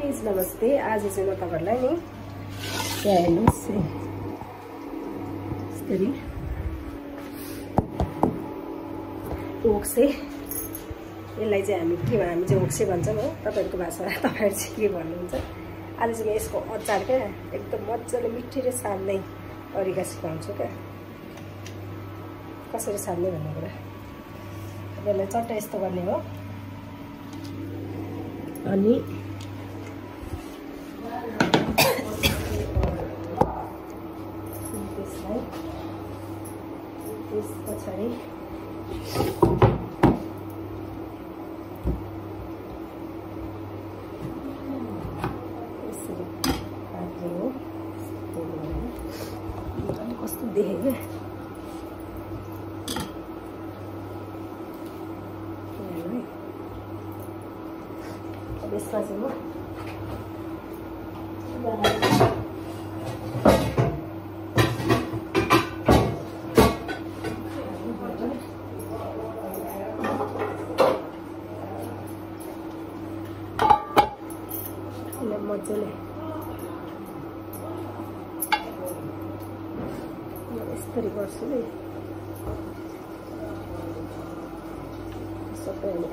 Guys नमस्ते। आज चाहिँ म तपाईहरुलाई नि हेर्नुस् यसरी ओक्से, यसलाई चाहिँ हामी चाहिँ ओक्से भन्छौँ हो, तपाईहरुको भाषामा तपाईहरु चाहिँ के भन्नुहुन्छ। आज चाहिँ म यसको अचार क्या एकदम मजाले मिठो र सान्ने तरिका सिकाउँछु क्या, कसरी सान्ने भन्ने कुरा। यसलाई चट्टा यस्तो गर्ने हो अनि त्यस पछाडि यसरी काट्ने हो। कस्तो देखेँ क्या, यसमा चाहिँ म मजाले यसरी गर्छु नि, सबैले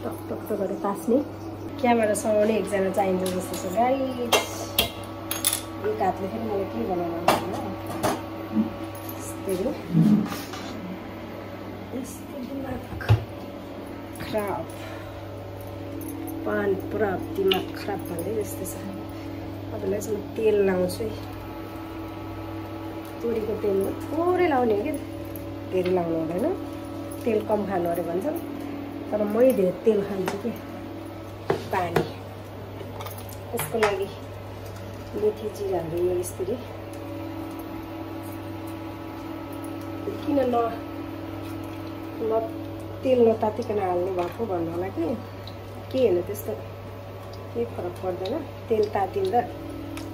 टक टक टक गरेर तास्ने। क्यामेरा समाउने एकजना चाहिन्छ जस्तो छ गाइस। एक हातले फेरि मलाई के बनाउनु खराब पान पुरा दिमाग खराब भन्दै जस्तो छ। अबलाई चाहिँ म तेल लाउँछु है, तोरीको तेल हो, थोरै लाउने हो कि धेरै लाउनु हुँदैन। तेल कम खानु अरे भन्छ, तर मै धेरै तेल खान्छु कि। पानी यसको लागि मेथी जिरा हाल्नु यसरी। किन तेल नतातिकन हाल्नु भएको भन्नु होला कि के होइन, त्यस्तो केही फरक पर्दैन। तेल तातिँदा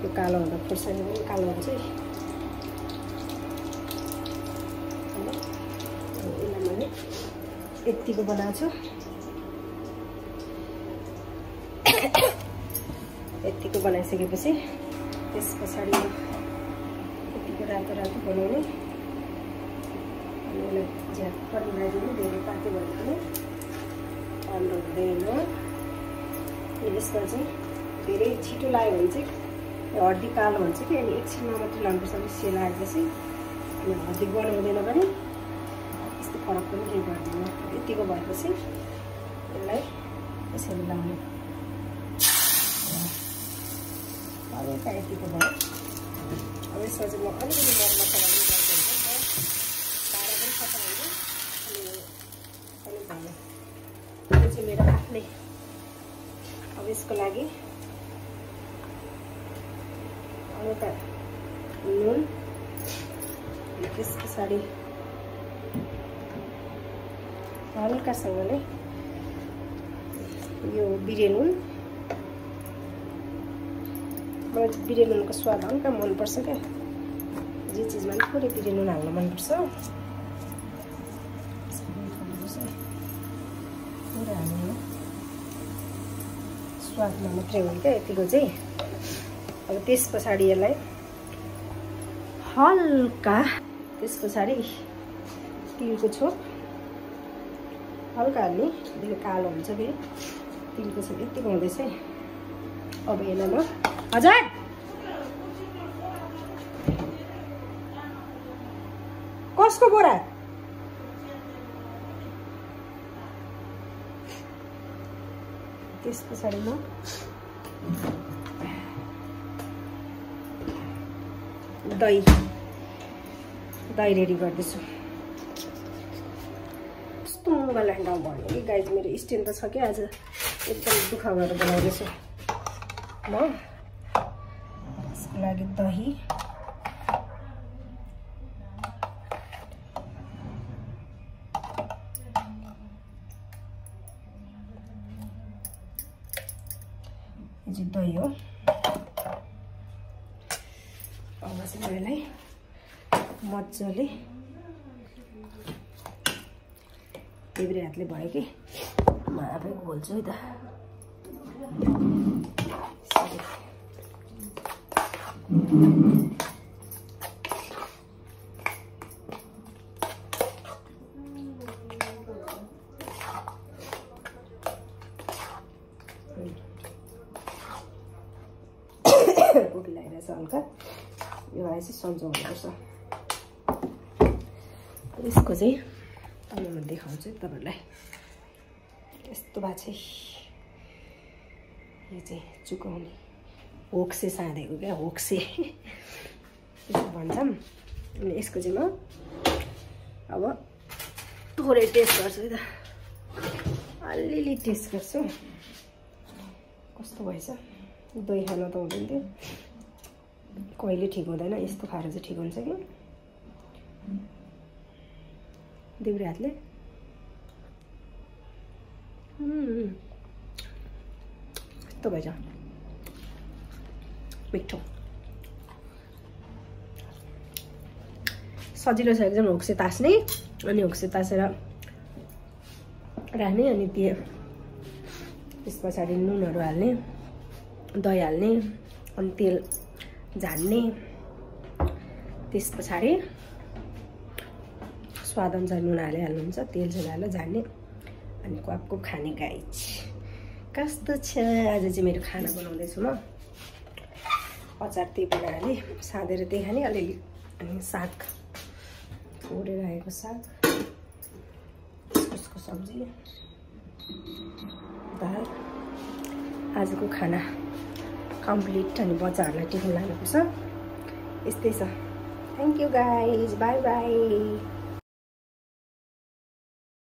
यो कालो हुँदा खुर्सानी पनि कालो हुन्छ। यसलाई मैले यतिको बनाएको छु, यतिको बनाइसकेपछि त्यस पछाडि यतिको रातो रातो बनाउने। अनि यसलाई झ्याप्पट मिलाइदिनु, धेरै पाते भयो भने राम्रो हुँदैन। यसमा चाहिँ धेरै छिटो लाग्यो भने चाहिँ हड्डी कालो हुन्छ कि, अनि एकछिनमा मात्रै लानुपर्छ। बेसी लागेपछि अनि हड्डी बनाउँदैन पनि, त्यस्तो फरक पनि केही गर्दैन। यतिको भएपछि यसलाई यसरी लाउने। हल्का यतिको भयो। अब यसमा चाहिँ म अलिकति मर मसला पनि गर्छु, भाँडा पनि सफा हुन्छ अनि भयो। यो चाहिँ मेरो आफ्नै। अब यसको लागि हल्का नुन, त्यस पछाडि हल्कासँगले यो बिरे नुन। मलाई बिरे नुनको स्वाद हल्का मनपर्छ क्या, जे चिजमा पनि थोरै बिरे नुन हाल्न मनपर्छ। थोरै हाल्नु हो, स्वादमा मात्रै हो क्या यतिको चाहिँ। अब त्यस पछाडि यसलाई हल्का, त्यस पछाडि तिलको छोप हल्का हाल्ने, धेरै कालो हुन्छ फेरि। तिलको छोप यतिको हुँदैछ है। अब यसलाई म हजुर कसको बोरा, त्यस पछाडि म दही रेडी गर्दैछु। कस्तो मोबाइल ह्यान्डल भन्यो कि गाइज, मेरो स्ट्यान्ड त छ कि आज एकदम दुःख गरेर बनाउँदैछु म। यसको लागि दही, यो चाहिँ दही हो। अब चाहिँ यसलाई मजाले देब्रे हातले भयो कि म आफै घोल्छु है त। कोपी लगाइरहेछ हल्का योलाई चाहिँ सन्चो हुनुपर्छ यसको चाहिँ तपाईँलाई देखाउँछु तपाईँहरूलाई यस्तो भएको चाहिँ यो चाहिँ चुकाउने होक्से साँधेको क्या होक्से यसो भन्छौँ अनि यसको चाहिँ म अब थोरै टेस्ट गर्छु है त अलिअलि टेस्ट गर्छु कस्तो भएछ दही खान त हुँदैन थियो कहिले ठिक हुँदैन यस्तो खाएर चाहिँ ठिक हुन्छ कि देब्रे हातले कस्तो भएछ मिठो सजिलो छ एकदम होक्से तास्ने अनि होक्से तासेर राख्ने अनि त्यस पछाडि नुनहरू हाल्ने दही हाल्ने अनि तेल झान्ने त्यस पछाडि स्वादअनुसार नुन हाल्नुहुन्छ तेल हालेर झान्ने अनि क्वापको खाने गाइज कस्तो छ आज चाहिँ मेरो खाना बनाउँदैछु म अचार त्यही बनाइहालेँ साँधेर त्यही खाने अलिअलि अनि साग ओरेर आएको साग उसको सब्जी दाल आजको खाना कम्प्लिट अनि बच्चाहरूलाई टिफिन लानुपर्छ यस्तै छ thank you guys by by